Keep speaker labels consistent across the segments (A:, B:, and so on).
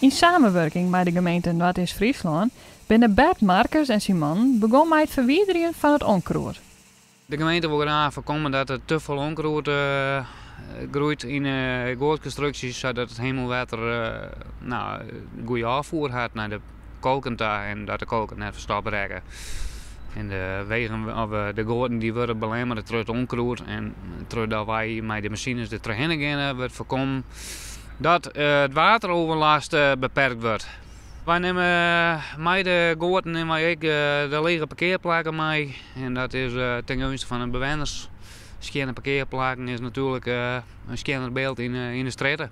A: Yn samenwurking mei de gemeente Noardeast-Fryslân binne Bert Markus en syn mannen begûn mei it ferwiderjen fan it onkroed.
B: De gemeente wol graach foarkomme dat der te folle onkroed groeit yn de goatkonstruksjes, sadat it hemelwetter no, goede ôffoer hat nei de kolken ta en dat de kolken net ferstoppe rekke. En de wegen of de goaten dy wurde belemmere troch it onkroed en trochdat wy mei de masines der trochhinne geane, wurdt foarkommen dat it wateroverlast beperkt wurdt. Wy nimme mei de goaten nimme wy ek de lege parkearplakken mei en dat is ten gunste fan de bewenners. Skjinne parkearplakken is natuerlik in skjinner byld yn de strjitte.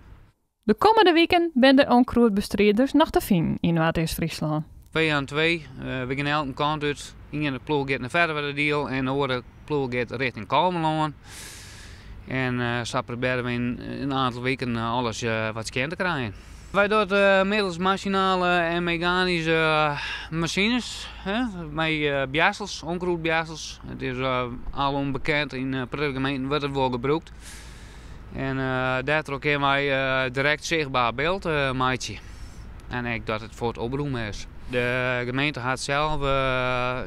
A: De kommende wiken binne de onkroedbestriders noch te finen yn Noardeast-Fryslân.
B: 2 oan 2, we gean elk in kant út. Ien ploech giet nei Ferwerderadiel en de oare ploech giet rjochting Kollumerlân. En sa probearje we yn in oantal wiken alles wat skjin te krijen. Wy dogge it middels masinale en meganyske masines, mei boarstels, onkroedboarstels. It is alom bekend, yn in protte gemeenten wurdt it wol gebrûkt. En dêrtroch kinne wy direkt sichtber byld meitsje. En ek dat it fuort oprûme is. De gemeente hat sels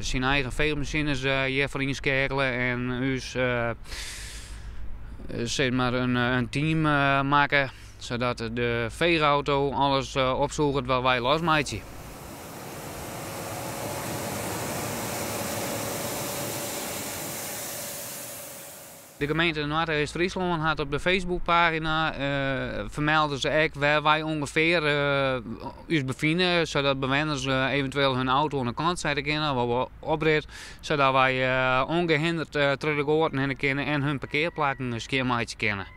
B: syn eigen feechmasines hjirfoar ynskeakele en ús sis mar in team makke, sadat de feechauto alles opsûget wat wy losmeitsje. De gemeente Noardeast-Fryslân hat op de Facebookpagina fermelde se ek wêr wy ûngefear ús befine, sadat bewenners eventueel hun auto oan de kant sette kinne of oprit, sadat wy ûngehinderd troch de goaten hinne kinne en hun parkearplakken skjinmeitsje kinne.